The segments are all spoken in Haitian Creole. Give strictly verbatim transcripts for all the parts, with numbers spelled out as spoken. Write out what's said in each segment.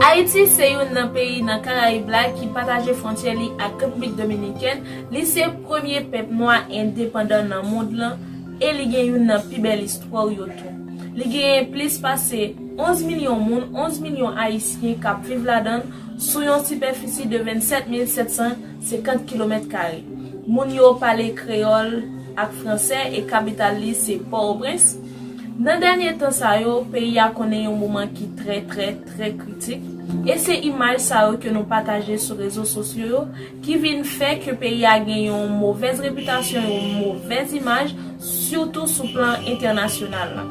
Ayiti se youn nan peyi nan Karayib la ki pataje fwontyè li ak Repiblik Dominikèn. Li se premye pèp nwa endepandan nan mond lan e li gen youn nan pi bèl istwa yo tou. Li genyen plis pase onz milyon moun, onz milyon Ayisyen k ap viv ladan l sou yon sipèfisi de vennsèt mil sèt san senkant kilomèt kare. Moun yo pale kreyòl ak fransè e kapital li se Pòtoprens. Nan dènye tan sa yo, peyi a konnen yon moman ki trè, trè, trè kritik. E se imaj sa yo ke nou pataje sou rezo sosyo yo ki vin fè ke peyi a gen yon movèz repitasyon, yon movèz imaj, sitou sou plan entènasyonal la.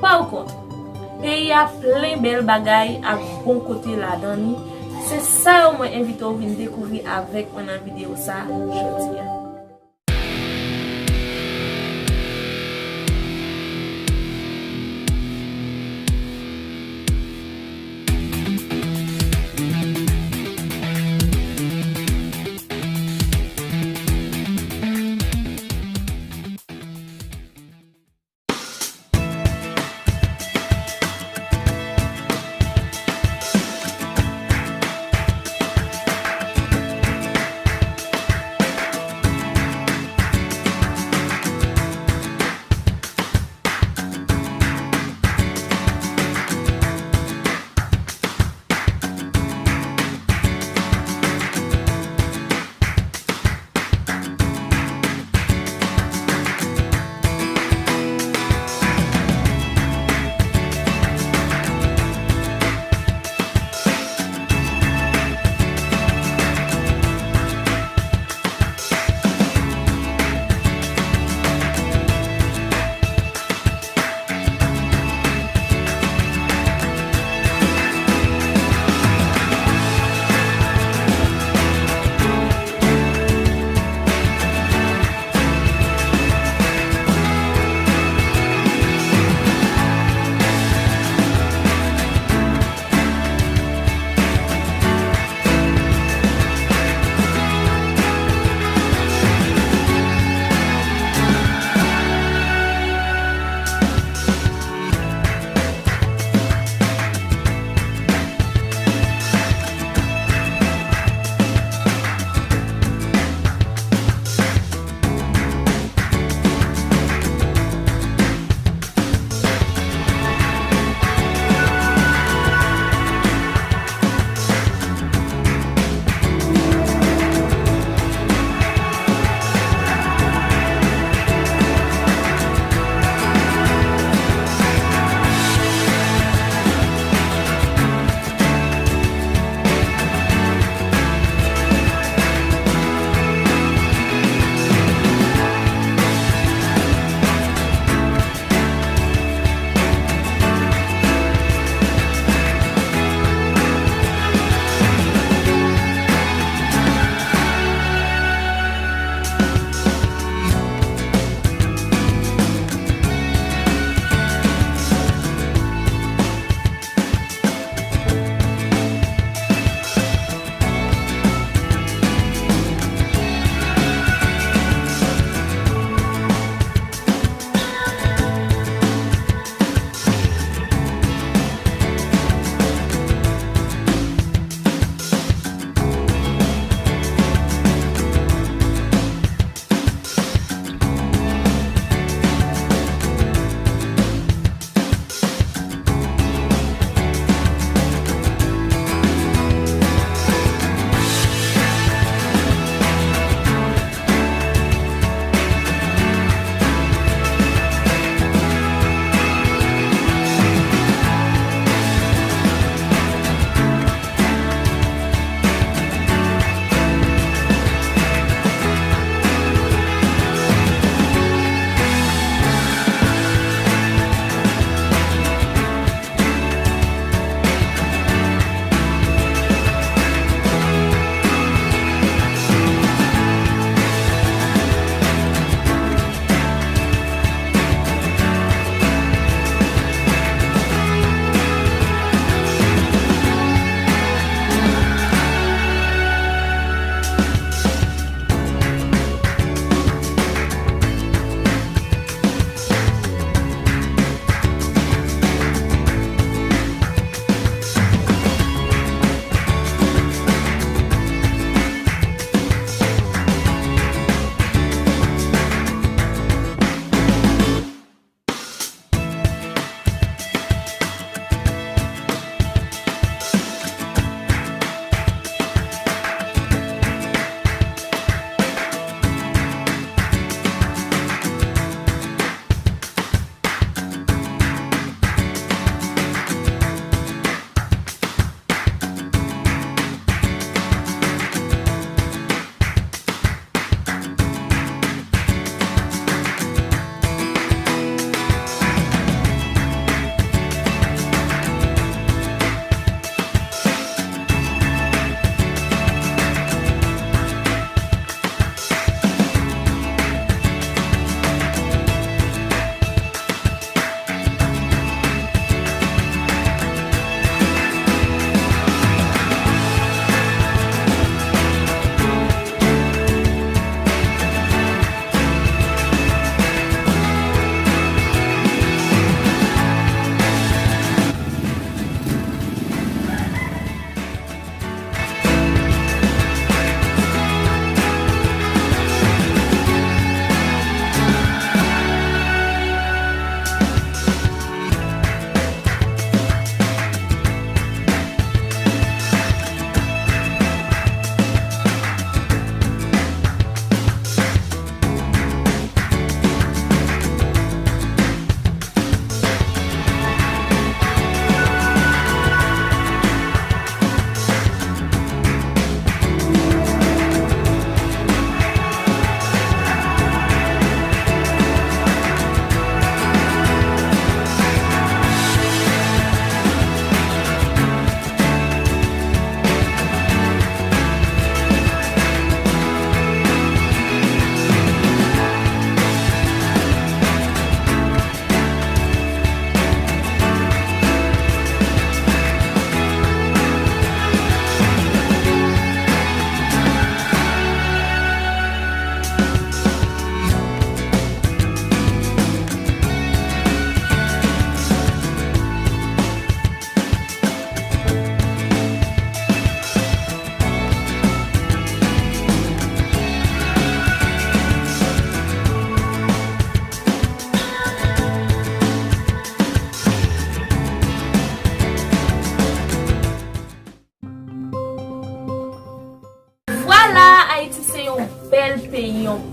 Pa kont, peyi a plen bèl bagay ak bon kote ladan li. Se sa yo mwen envite w vin dekouvri avèk mwen nan videyo sa jodi a.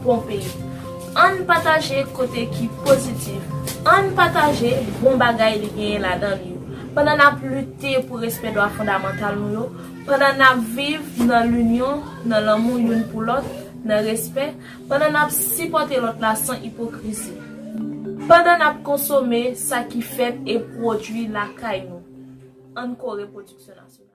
bon peyi. Ann pataje kote ki pozitif. Ann pataje bon bagay li genyen ladan l yo. Pandan n ap lite pou respè dwa fondamantal nou yo, pandan n ap viv nan linyon, nan lanmou youn pou lòt, nan respè, pandan n ap sipòte lòt la san ipokrizi, pandan n ap konsome sa ki fèt e pwodui lakay nou, ann kore pwodiksyon nasyonal.